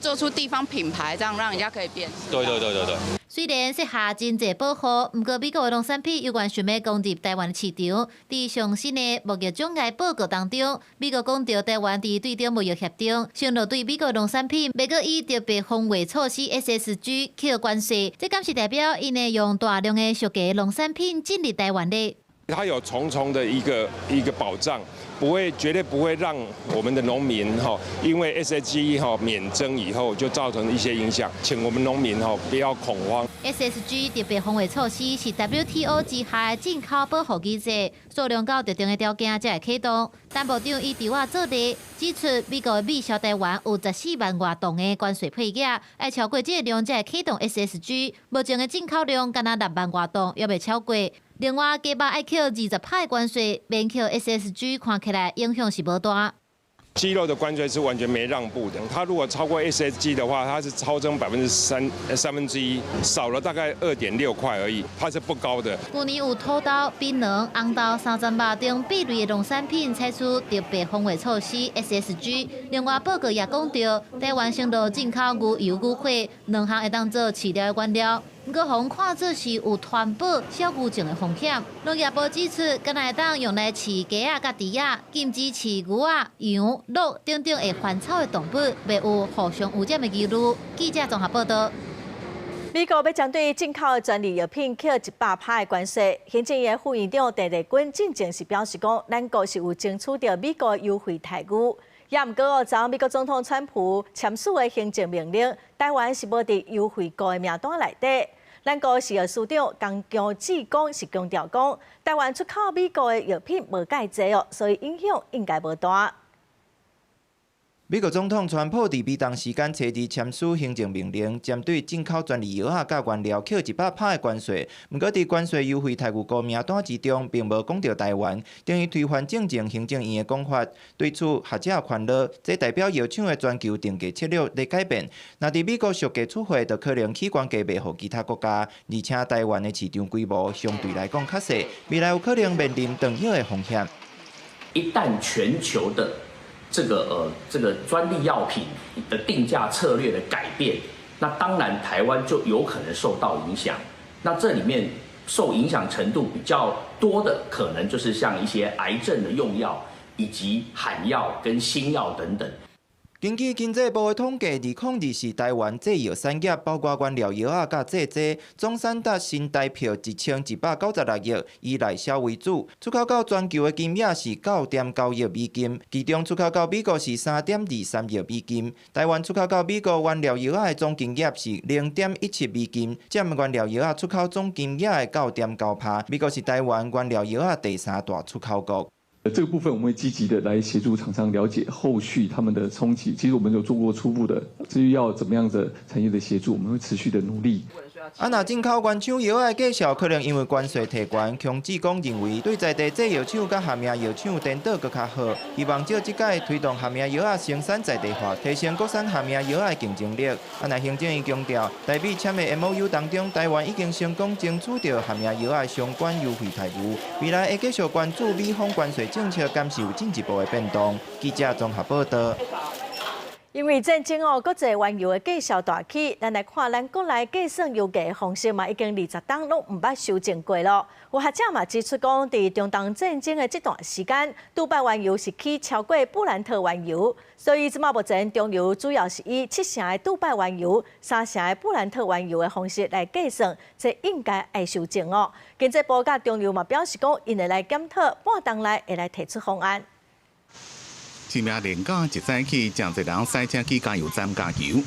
做出地方品牌，這樣讓人家可以辨識。對對對對對。雖然設下真濟保護，毋過美國的農產品猶原想欲攻入台灣市場。佇上新的貿易障礙報告當中，美國講著台灣佇對等貿易協定，承諾對美國農產品袂閣以特別防衛措施 SSG 課關稅，這敢是代表𪜶會用大量的俗價農產品進入台灣咧？它有重重的一個保障，不會絕對不會讓我們的農民哈，因為 SSG 哈免徵以後就造成一些影響，請我們農民哈不要恐慌。 SSG 特別防衛措施是 WTO 之下的進口保護機制，數量到特定的條件才會啟動。陳部長以稻仔做例，指出美國米銷台灣有14萬外噸的關稅配額，愛超過這個量才會啟動 SSG。目前的進口量干焦6萬外噸，猶未超過。另外，雞肉愛扣20%關稅，免扣 SSG，看起來影響是無大。雞肉的關稅是完全沒讓步的，它如果超過 SSG 的話，它是超徵3%，1/3，少了大概2.6塊而已，它是不高的。去年有土豆、檳榔、紅豆、三層肉等八類的農產品採取特別防衛措施 SSG。另外報告也講著，台灣承諾進口牛油、牛血兩項會當做飼料的原料。毋過，予看做是有傳播小牛症的風險。農業部指出，敢若會當用來飼雞仔佮豬仔，禁止飼牛仔、羊、鹿等等會翻草的動物，袂有互相污染的疑慮。記者綜合報導。美國欲針對進口的專利藥品課100%的關稅。行政院副院長鄭麗君進前是表示講，咱國是有爭取著美國優惠待遇。也毋過哦，昨美國總統川普簽署的行政命令，台灣是無佇優惠國的名單內底。咱國食藥司長江喬治講是強調講，台灣出口美國的藥品無蓋濟哦，所以影響應該無大。美國總統川普佇美東時間初二簽署行政命令，針對進口專利藥仔佮原料課100%的關稅。毋過，佇關稅優惠待遇國名單之中，並無講著台灣，等於推翻進前行政院的講法。對此，學者煩惱，這代表藥廠的全球定價策略咧改變。若佇美國俗價出貨，就可能起懸價賣予其他國家，而且台灣的市場規模相對來講較細，未來有可能面臨斷藥的風險。一旦全球的這個專利藥品的定價策略的改變，那當然台灣就有可能受到影響。那這裡面受影響程度比較多的，可能就是像一些癌症的用藥，以及罕藥跟新藥等等。根據經濟部的統計，2024台灣製藥產業包括原料藥仔佮製劑，總產值新台票1196億，以內銷為主，出口到全球的金額是9.9億美金，其中出口到美國是3.23億美金。台灣出口到美國原料藥仔的總金額是0.17美金，佔原料藥仔出口總金額的9.9%。美國是台灣原料藥仔第三大出口國。這個部分我們會積極的來協助廠商了解後續他們的衝擊。其實我們有做過初步的，至於要怎麼樣的產業的協助，我們會持續的努力。啊，若進口原廠藥仔的價數可能因為關稅提懸，強志講認為對在地製藥廠佮合名藥廠顛倒閣較好，希望藉這擺推動合名藥仔生產在地化，提升國產合名藥仔的競爭力。啊，若行政院強調，台美簽的 MOU 當中，台灣已經成功爭取著合名藥仔相關優惠待遇，未來會繼續關注美方關稅政策，敢是有進一步的變動。記者綜合報道。因為戰爭哦，國際原油的價數大起，咱來看咱國內計算油價的方式嘛，已經20冬攏毋捌修正過咯。有學者嘛指出講，佇中東戰爭的這段時間，杜拜原油是起超過布蘭特原油，所以這馬目前中油主要是以7成的杜拜原油、3成的布蘭特原油的方式來計算，這應該愛修正哦。經濟部佮中油嘛表示講，𪜶會來檢討，半冬內會來提出方案。清明連假一早起，誠濟人駛車去加油站加油。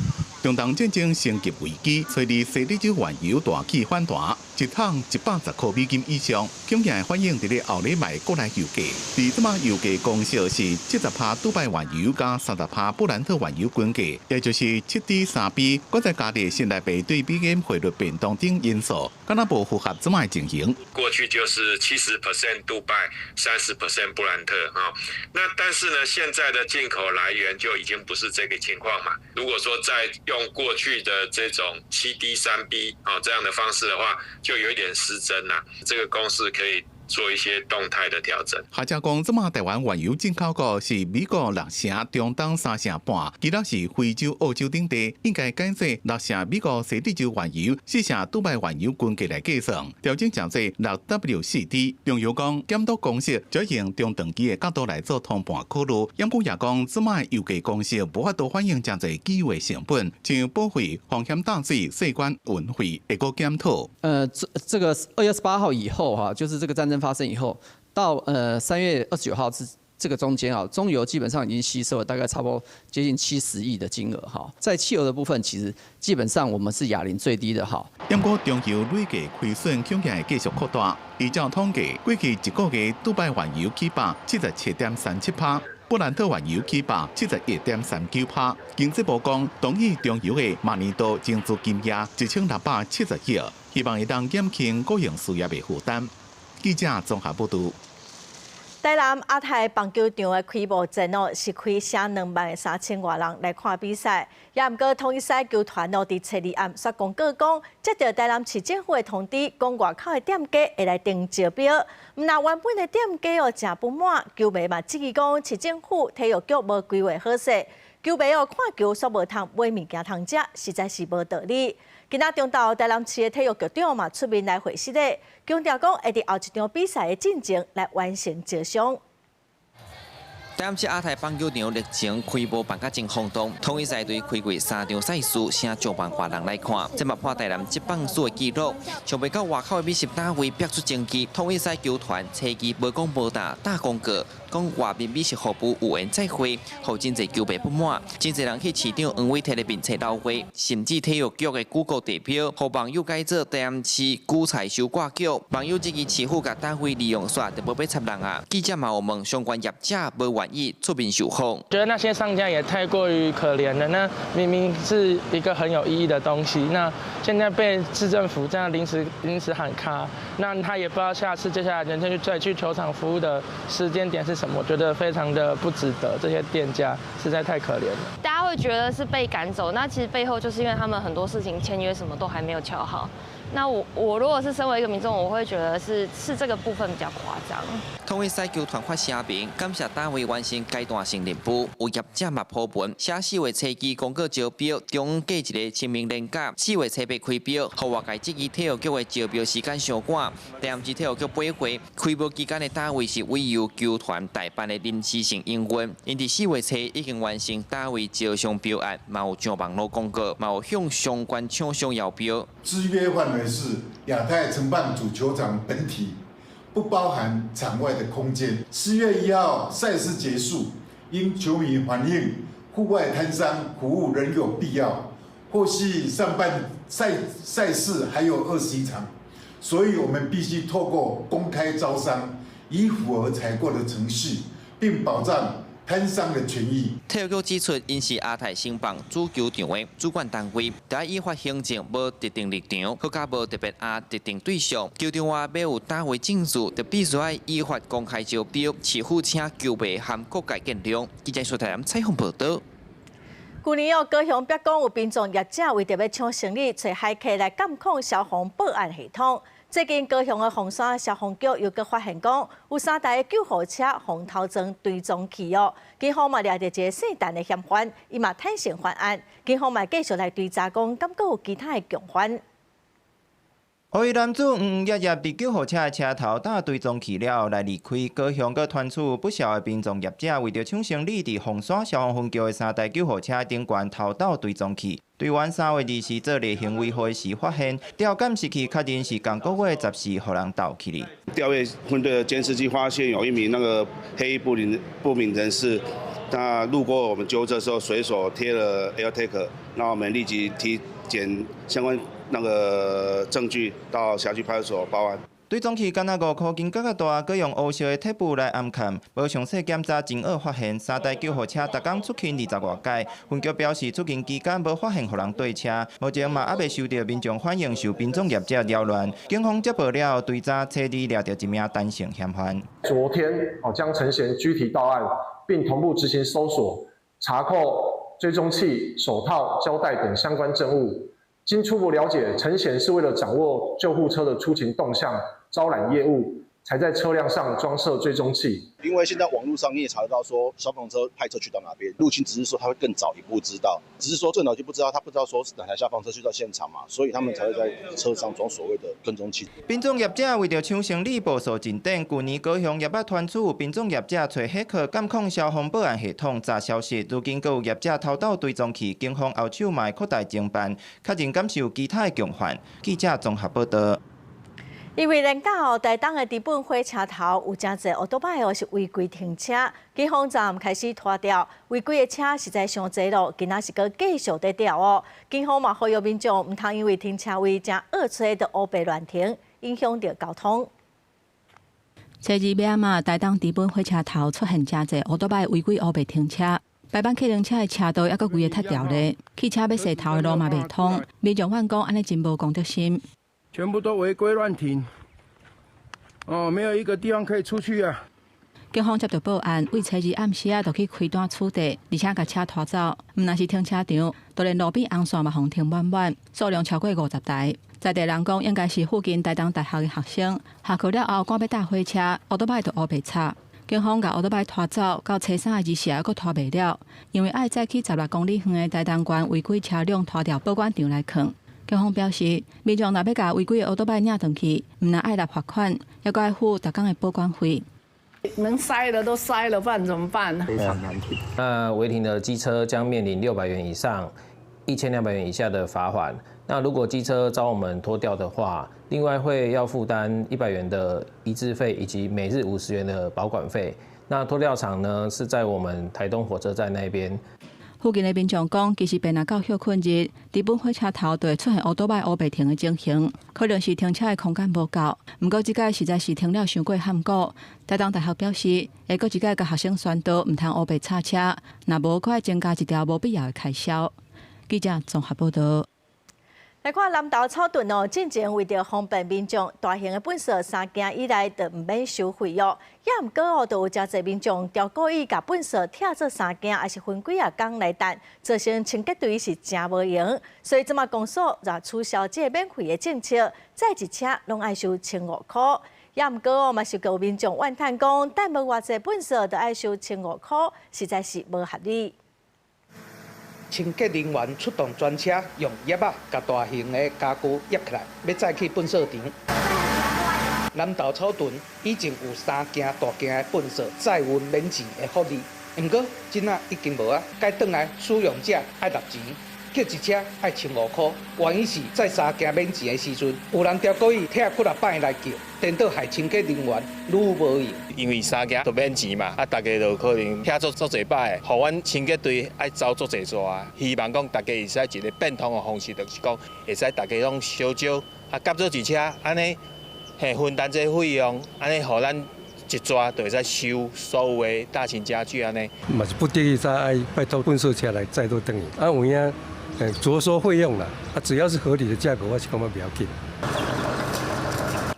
中東戰爭升級危機，催致西德州原油大起反彈，一桶110塊美金以上，強勁反映佇咧後禮拜國內油價。佇這馬油價公式是70%杜拜原油佮30%布蘭特原油均價，也就是7 D 3 B，閣再加佇新台幣對美金匯率變動等因素，敢若無符合這馬情形。過去就是70% 杜拜，30% 布蘭特啊。那但是呢，現在的進口來源就已經不是這個情況嘛。如果說再用過去的這種7 D 3 B 啊這樣的方式的話，就有一點失真啦。這個公式可以做一些動態的調整。學者講，這馬台灣原油進口國是美國六成，中東3成半，其他是非洲、澳洲等地，應該改做六成美國西德州原油，4成杜拜原油均價來計算，調整成做6 W 4 D。中油講檢討公式，就用中長期的角度來做通盤考慮。毋過也講，這馬油價公式無法度反映誠濟機會成本，像保費、風險擔稅、稅關、運費，會閣檢討。這個2月28號以後哈，就是這個戰爭發生以後，到3月29號是這個中間啊，中油基本上已經吸收了大概差不多接近70億的金額哈。在汽油的部分，其實基本上我們是亞齡最低的哈。毋過中油累計虧損恐驚會繼續擴大。依照統計，過去一個月杜拜原油起價77.37%，布蘭特原油起價71.39%。經濟部講，同意中油的明年度增資金額1670億，希望會當減輕國營事業的負擔。記者綜合報道。台南亞太棒球場的開幕戰哦，是開聲23,000外人來看比賽。也毋過統一獅球團哦，佇初二暗煞公告講，接著台南市政府的通知，講外口的店家會來登招標。毋但原本的店家哦，誠不滿，球迷嘛質疑講，市政府體育局無規劃好勢，球迷哦看球煞無通買物件通食，實在是無道理。今仔中晝台南市的體育局長嘛出面來回釋咧，強調講會佇後一場比賽的進前來完成招商。台南市亞太棒球場日前開幕辦甲真轟動，統一獅隊開過三場賽事，吸上萬外人來看，這嘛破台南職棒史的紀錄。想袂到外口的美食單位逼出爭議，統一獅球團初期無講無答打廣告，講外面美食服務有緣再會，予真濟球迷不滿，真濟人去市長黃偉哲的面冊留話，甚至體育局的 Google 地標，予網友改做台南市韭菜收割局，網友質疑市府共單位利用煞，就無欲插人啊。記者嘛有問相關業者無願意出面受訪。覺得那些商家也太過於可憐了。那明明是一個很有意義的東西，那現在被市政府這樣臨時喊卡，那他也不知道下次接下來人家去再去球場服務的時間點是什麼，我覺得非常的不值得。這些店家實在太可憐了。大家會覺得是被趕走，那其實背後就是因為他們很多事情簽約什麼都還沒有敲好。那我如果是身為一個民眾，我會覺得是這個部分比較誇張。統一賽球團發聲明，感謝單位完成階段性任務，有業者嘛鋪文，寫4月初二公告招標，中過一个清明連假，4月初八開標，予外界質疑體育局的招標時間傷趕。台南市體育局回覆，開標期間的單位是委由球團代辦的臨時性營運，𪜶佇4月初已經完成單位招商標案，嘛有上網路公告，嘛有向相關廠商邀標。之約範圍是亞太承辦主球場本體，不包含場外的空間。4月1號賽事結束，因球迷反映戶外攤商服務仍有必要，後續上半賽事還有21場，所以我們必須透過公開招商，以符合採購的程序，並保障攤商的權益。體育局指出，𪜶是亞太承辦主球場的主管單位，佇依法行政無特定立場，閣較無特別壓特定對象。球場外欲有單位進駐，就必須愛依法公開招標，市府請球迷和各界見諒。記者蘇台南採訪報導。舊年哦，高雄碧港有殯葬業者為著欲搶生意，揣駭客來監控消防報案系統。最近高雄的鳳山消防局又閣發現講，有三台救護車予偷裝追蹤器哦，警方嘛掠著一个姓陳的嫌犯，伊嘛坦承犯案，警方嘛繼續來追查，講敢閣有其他的共犯。黑衣男子踽踽掖掖佇救護車的車頭搭追蹤器了後來離開，高雄閣傳出不肖的殯葬業者為著搶生意，佇鳳山消防分局的三台救護車頂懸偷鬥追蹤器。隊員3月24做例行維護時發現，調監視器確認是仝個月14予人盜去哩。調閱分隊的監視器發現有一名那個黑衣不明人士，他路過我們救護車的時候，隨手貼了 AirTag，那我們立即提檢相關那個證據到轄區派出所報案。追蹤器敢若5箍金閣較大，閣用烏色的鐵布來掩蓋，無詳細檢查，真惡發現三台救護車逐工出勤20外擺。分局表示，出勤期間無發現予人綴車，目前嘛猶未收著民眾反映受殯葬業者擾亂。警方接報了後，追查初二掠著一名陳姓嫌犯。昨天哦，將陳賢拘提到案，並同步執行搜索、查扣追蹤器、手套、膠帶等相關證物。經初步了解，陳賢是為了掌握救護車的出勤動向、招攬業務，才在車輛上裝設追蹤器。因為現在網絡上你也查得到，說消防車派車去到哪邊，入侵只是說他會更早一步知道，只是說更早就不知道，他不知道說是哪台消防車去到現場嘛，所以他們才會在車上裝所謂的跟蹤器。殯葬業者為著搶生意，步數進展。舊年高雄也捌傳出有殯葬業者揣黑客監控消防報案系統詐消息，如今閣有業者偷鬥追蹤器，警方後手嘛會擴大偵辦，確認敢是有其他的共犯。記者綜合報導。因為連假哦，台東的知本火車頭有誠濟歐多擺哦是違規停車，警方昨暗開始拖吊違規的車實在傷濟囉，今仔是閣繼續佇吊哦。警方嘛呼籲民眾毋通因為停車位誠僫揣就烏白亂停，影響著交通。初二尾仔，台東知本火車頭出現誠濟歐多擺違規烏白停車，排班客人車的車道猶閣規个塞牢咧，汽車欲踅頭的路嘛袂通。民眾反講按呢真無公德心。全部都違規亂停，哦，沒有一個地方可以出去啊！警方接到報案，為初二暗時仔就去開單取締，而且共車拖走。毋但是停車場，就連路邊紅線嘛，予停滿滿，數量超過50台。在地人講，應該是附近台東大學的學生，下課了後趕欲搭火車，歐多擺就烏白插。警方共歐多擺拖走，到初三的日時猶閣拖袂了，因為愛載去16公里遠的台東縣違規車輛拖吊保管場來囥。警方表示，民眾若欲共違規的歐多擺領轉去，毋但愛納罰款，猶閣愛付逐工的保管費。能塞的都塞了，不然怎麼辦？非常難停。那違停的機車將面臨600元以上1200元以下的罰款。那如果機車遭我們拖吊的話，另外會要負擔100元的移置費以及每日50元的保管費。那拖吊場呢，是在我們台東火車站那邊。附近的民眾講，其實便若到歇睏日，知本火車頭就會出現烏多擺烏白停的情形，可能是停車的空間無夠。毋過這擺實在是停了傷過譀古。台東大學表示，會閣一擺共學生宣導，毋通烏白插車，若無閣愛增加一條無必要的開銷。記者綜合報導。來來看南投草屯哦，進前為著方便民眾，大型的糞掃三件以內就毋免收費哦。也毋過哦，就有誠濟民眾刁故意共糞掃拆做三件，抑是分幾仔工來擔，造成清潔隊是誠無閒。所以這馬公所就取消這個免費的政策，載一車攏愛收1500箍。也毋過哦，嘛是有民眾怨嘆講，擔無偌濟糞掃就愛收千五箍，實在是無合理。清潔人員出動專車，用葉仔共大型的家具挹起來，欲載去糞掃場。南投草屯以前有三件大件的糞掃載運免錢的福利，毋過這仔已經無啊，改轉來使用者愛納錢，叫一車愛千五箍。原因是載三件免錢的時陣，有人刁故意拆幾若擺來叫，顛倒害清潔人員愈無閒。因為三件都免錢嘛，啊，大家就可能拆做足濟擺，予阮清潔隊愛走足濟逝。希望講大家會使一個變通的方式，就是講會使大家攏小少啊，夾做一車，按呢嘿分擔這個費用，按呢予咱一逝就會使收所有的大型家具按呢。嘛是不得已才愛拜託糞掃車來載倒轉去，啊有影酌收費用啦，啊只要是合理的價格，我是感覺袂要緊。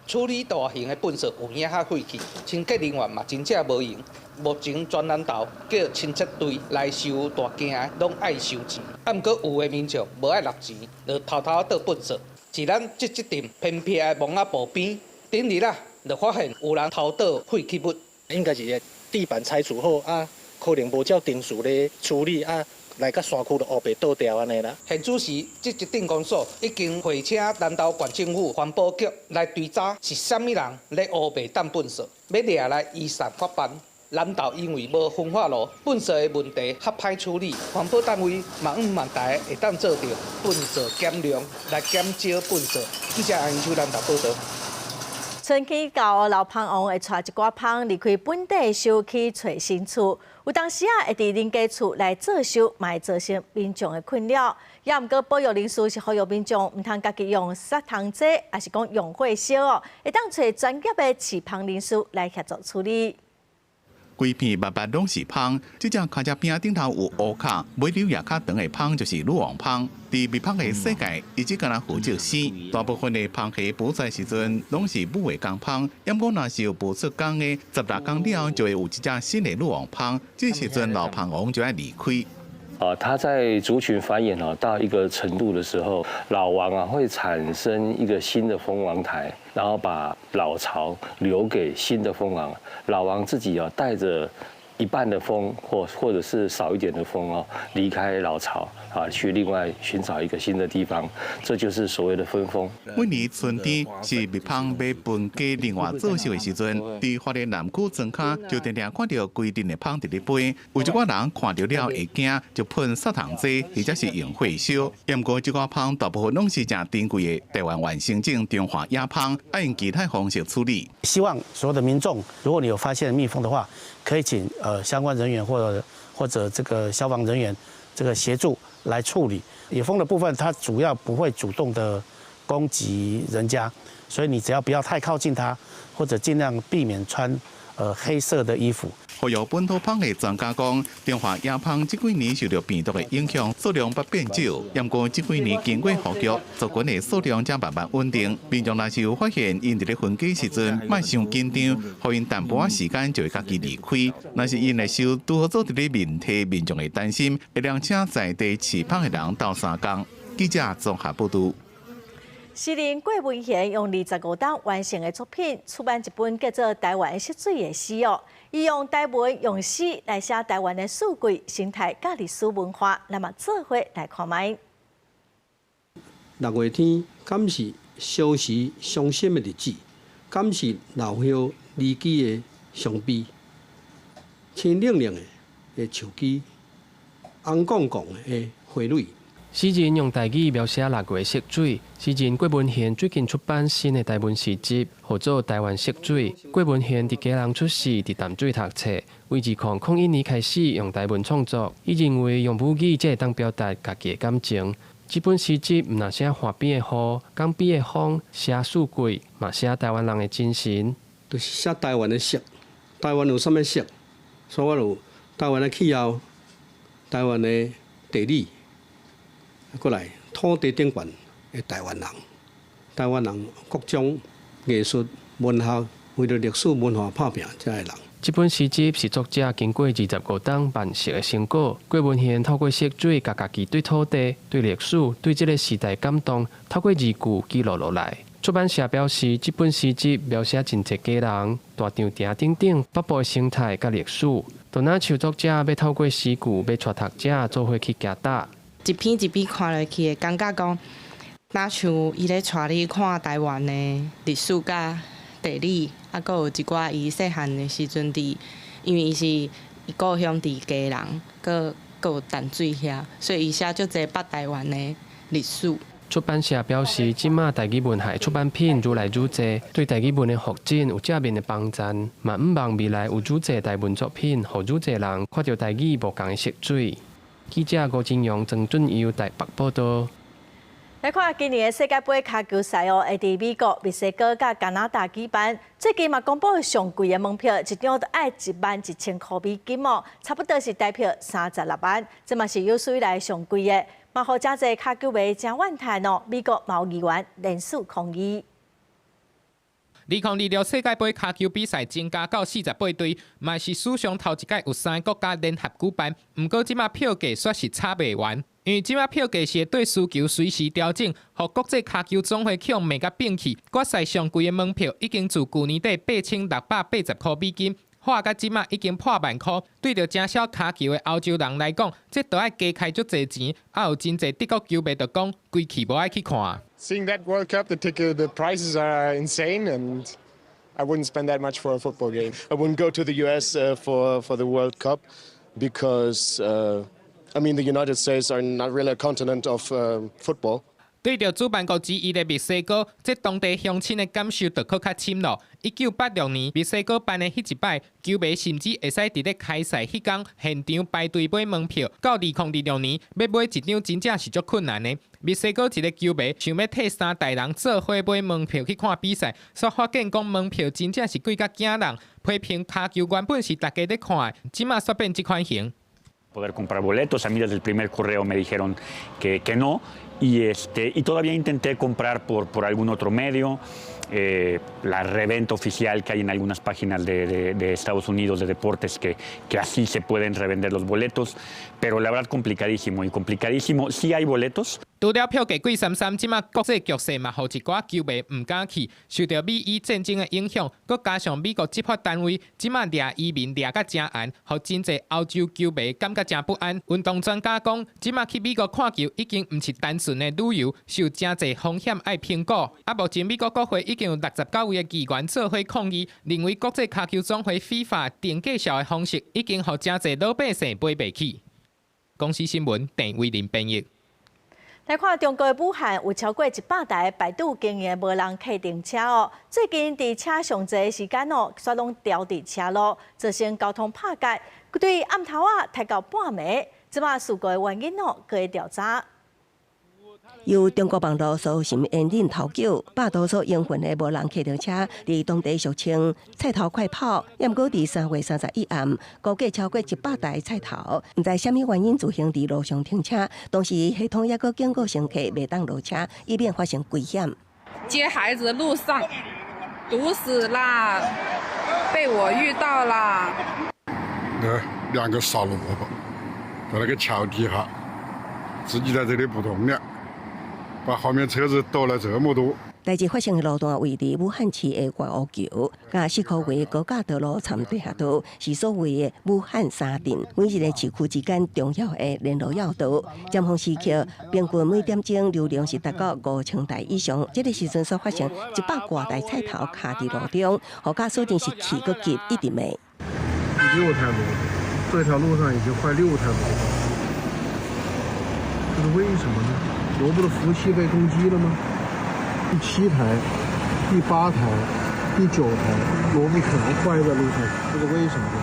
處理大型的糞掃有影較費氣，清潔人員嘛真正無閒。目前全南投叫清潔隊來收大件的，攏愛收錢。啊，毋過有的民眾無愛納錢，就偷偷倒糞掃。佇咱這這陣偏僻的墓仔埔邊，頂日啊，就發現有人偷倒廢棄物。應該是地板拆除後啊，可能無照程序咧處理啊。來到山區就烏白倒掉按呢啦。現此時，這一鎮公所已經會請南投縣政府環保局來追查是啥物人咧烏白抌糞掃，欲掠來依法辦。南投因為無焚化爐，糞掃的問題較歹處理，環保單位嘛毋萬台會當做著糞掃減量來減少糞掃。記者楊秋南投報導。春天到，老蜂王會帶一寡蜂離開本地巢去揣新厝，有當時啊會佇人家厝來做巢，嘛會造成民眾的困擾。也毋過保育人士是呼籲民眾毋通家己用殺蟲劑，抑是講用火燒哦，會當揣專業的飼蜂人士來協助處理。規片密密攏是蜂，這隻跤隻餅頂頭有烏卡，尾溜也較長的蜂就是女王蜂。佇蜜蜂的世界，伊只干焦負責生。大部分的蜂系孵出時陣，攏是母的工蜂。毋過若是有孵出公的，16工了後就會有一隻新的女王蜂。這時陣老蜂王就愛離開。啊，它在族群繁衍啊到一個程度的時候，老王啊會產生一個新的蜂王台，然後把老巢留給新的蜂王。老王自己啊帶着一半的蜂或者是少一點的蜂哦，離開老巢啊，去另外尋找一個新的地方，這就是所謂的分蜂。每年春天是蜜蜂欲分家另外做巢的時陣，佇花蓮南區莊跤就定定看著規陣的蜂佇咧飛，有一寡人看著了會驚，就噴殺蟲劑或者是用火燒。毋過這寡蜂大部分攏是誠珍貴的台灣原生種中華野蜂，愛用其他方式處理。希望所有的民眾，如果你有發現蜜蜂的話，可以請相關人員或者這個消防人員這個協助來處理。野蜂的部分，它主要不會主動的攻擊人家，所以你只要不要太靠近它，或者盡量避免穿黑色的衣服。保育本土蜂的專家講，中華野蜂這幾年受著病毒的影響，數量捌變少。毋過這幾年經過復育，族群的數量才慢慢穩定。民眾若是有發現𪜶佇咧分家時陣，莫傷緊張，予𪜶淡薄仔時間就會家己離開。若是𪜶的巢拄好做佇咧面體，民眾會擔心，會當請在地飼蜂的人鬥相共。記者綜合報導。詩人郭文賢用25冬完成的作品，出版一本叫做《台灣色水》的詩哦。伊用台文用詩來寫台灣的四季、生態、佮歷史文化，咱嘛做伙來看覓。六月天，敢是相思傷心的日子？敢是老葉離枝的傷悲？青冷冷的樹枝，紅絳絳的花蕊。詩人用台語描寫六月色水。詩人郭文賢最近出版新的台文詩集，號做《台灣色水》。郭文賢佇基隆出世，佇淡水讀冊，為2001年開始用台文創作。伊認為用母語才會當表達家己的感情。這本詩集毋但寫岸邊的雨、江邊的風，寫四季，嘛寫台灣人的精神。就是寫台灣的色，台灣有啥物色？所以我有台灣的氣候、台灣的地理，過來土地頂懸的台灣人，台灣人各種藝術、文學，為著歷史文化拍拚遮的人。這本詩集是作者經過25冬慢熟的成果。郭文賢透過色水，共家己對土地、對歷史、對這个時代感動，透過字句記錄落來。出版社表示，這本詩集描寫真濟家人、大稻埕等等北部的生態佮歷史。就若像作者欲透過詩句，欲帶讀者做伙去行搭。一篇一篇看落去，會感覺講，若像伊咧帶你看台灣的歷史佮地理，啊，閣有一寡伊細漢的時陣佇，因為伊是伊故鄉佇基隆，閣閣有淡水遐，所以伊寫足濟北台灣的歷史。出版社表示，這馬台語文學出版品愈來愈濟，對台語文的發展有正面的幫助。嘛，向望未來有愈濟台文作品，予愈濟人看著台語無仝的色水。記者吳金陽、曾俊佑台北報導。來看今年的世界盃跤球賽哦，會佇美國、墨西哥佮加拿大舉辦。最近嘛公布上貴的門票，一張都愛11萬1千箍美金哦，差不多是台票36萬。這嘛是有史以來上貴的。嘛，予誠濟跤球迷誠怨嘆哦。美國嘛有議員連續抗議。2026世界盃跤球比賽增加到48隊，嘛是史上頭一擺有三个國家聯合舉辦。毋過這馬票價煞是炒袂完，因為這馬票價是會對需求隨時調整，予國際跤球總會去罵甲變去。決賽上貴的門票已經自舊年底8680箍美金，喊到這馬已經破萬箍。對著誠痟跤球的歐洲人來講，這都愛加開足濟錢。啊，有真濟德國球迷就講，規氣無愛去看。 Seeing that World Cup, the ticket, the prices are insane, and I wouldn't spend that much for a football game. I wouldn't go to the US for the World Cup because I mean, the United States are not really a continent of football. 對著主辦國之一的墨西哥，這當地鄉親的感受就閣較深咯。1986年墨西哥辦的彼一擺，球迷甚至會使佇咧開賽彼工現場排隊買門票。到2026年，欲買一張真正是足困難的。墨西哥一个球迷想欲替三代人做伙買門票去看比賽，煞發現講門票真正是貴甲驚人。批評跤球原本是大家咧看的，這馬煞變這款形。 Poder comprar boletos. A mí desde el primer correo me dijeron que no. Y todavía intenté comprar por algún otro medio, la reventa oficial que hay en algunas páginas de Estados Unidos de deportes que así se pueden revender los boletos, pero la verdad complicadísimo y complicadísimo. Sí hay boletos. 除了票價貴參參，這馬國際局勢嘛，予一寡球迷毋敢去，受著美伊戰爭的影響，閣加上美國執法單位這馬掠移民掠甲誠嚴，予真濟歐洲球迷感覺誠不安。運動專家講，這馬去美國看球已經毋是單純的旅遊，受誠濟風險愛評估。啊，目前美國國會已經有69位的議員做伙抗議，認為國際跤球總會 FIFA 定價數的方式已經予誠濟老百姓買袂起。公視新聞鄭偉林編譯。來看中國武漢有超過100台百度經營的無人客運車哦，最近佇車上濟的時間哦，煞攏牢佇車路，造成交通拍結。對暗頭仔開到半暝，這馬事故的原因哦，閣咧調查。由中國網路搜尋引擎頭叫，百度所營運的無人客運車，佇當地俗稱“菜頭快跑”。毋過佇3月31暗，估計超過100台菜頭，毋知啥物原因自行佇路上停車，當時系統猶閣警告乘客袂當落車，以免發生危險。接孩子路上堵死啦，被我遇到啦。那兩個傻蘿蔔在那個橋底下，自己在這裡不動了。把後面車子堵了這麼多。代誌發生的路段位佇武漢市的外湖橋，佮四箍圍高架道路參地下道，是所謂的武漢三鎮，每一個市區之間重要的聯絡要道。尖峰時刻，平均每點鐘流量是達到5000台以上。這个時陣所發生100外台菜頭卡佇路中，予駕駛真是氣閣急，一直罵。六台摩托，這條路上已經壞六台摩托，這是為什麼呢？蘿蔔的服務器被攻擊了嗎？第七台、第八台、第九台蘿蔔全壞在路上，這是為什麼呢？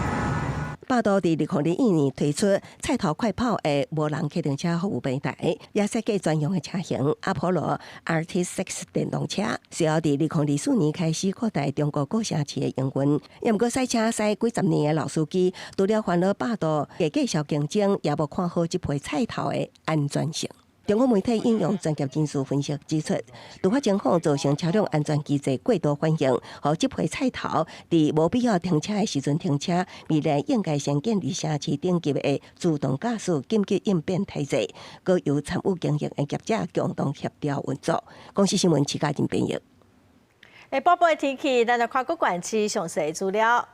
百度佇2021年推出菜頭快跑的無人客運車服務平台，也設計專用的車型阿波羅 RT6 電動車，隨後佇2024年開始擴大中國各城市的營運。毋過賽車賽幾十年的老司機，除了煩惱百度的價數競爭，也無看好這批菜頭的安全性。中國媒體引用專業人士分析指出，突發情況造成車輛安全機制過度反應，予這批菜頭佇無必要停車的時陣停車，未來應該先建立城市等級的自動駕駛緊急應變體制，閣由參與經營的業者共同協調運作。公視新聞徐嘉仁編譯。下晡的天氣，咱來看各縣市詳細資料。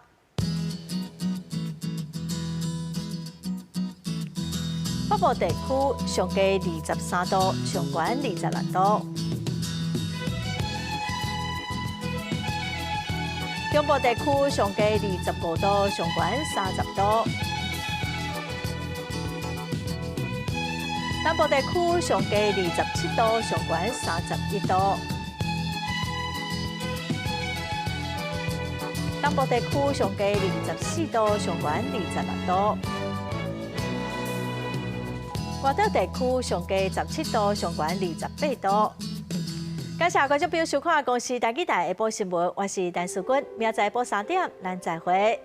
北部地區上低23度，上懸26度。中部地區上低25度，上懸30度。南部地區上低27度，上懸31度。東部地區上低24度，上懸26度。外島地區上低17度，上懸28度。感謝觀眾朋友收看《公視台語台》下晡新聞，我是陳淑君，明仔載下晡3點，咱再會。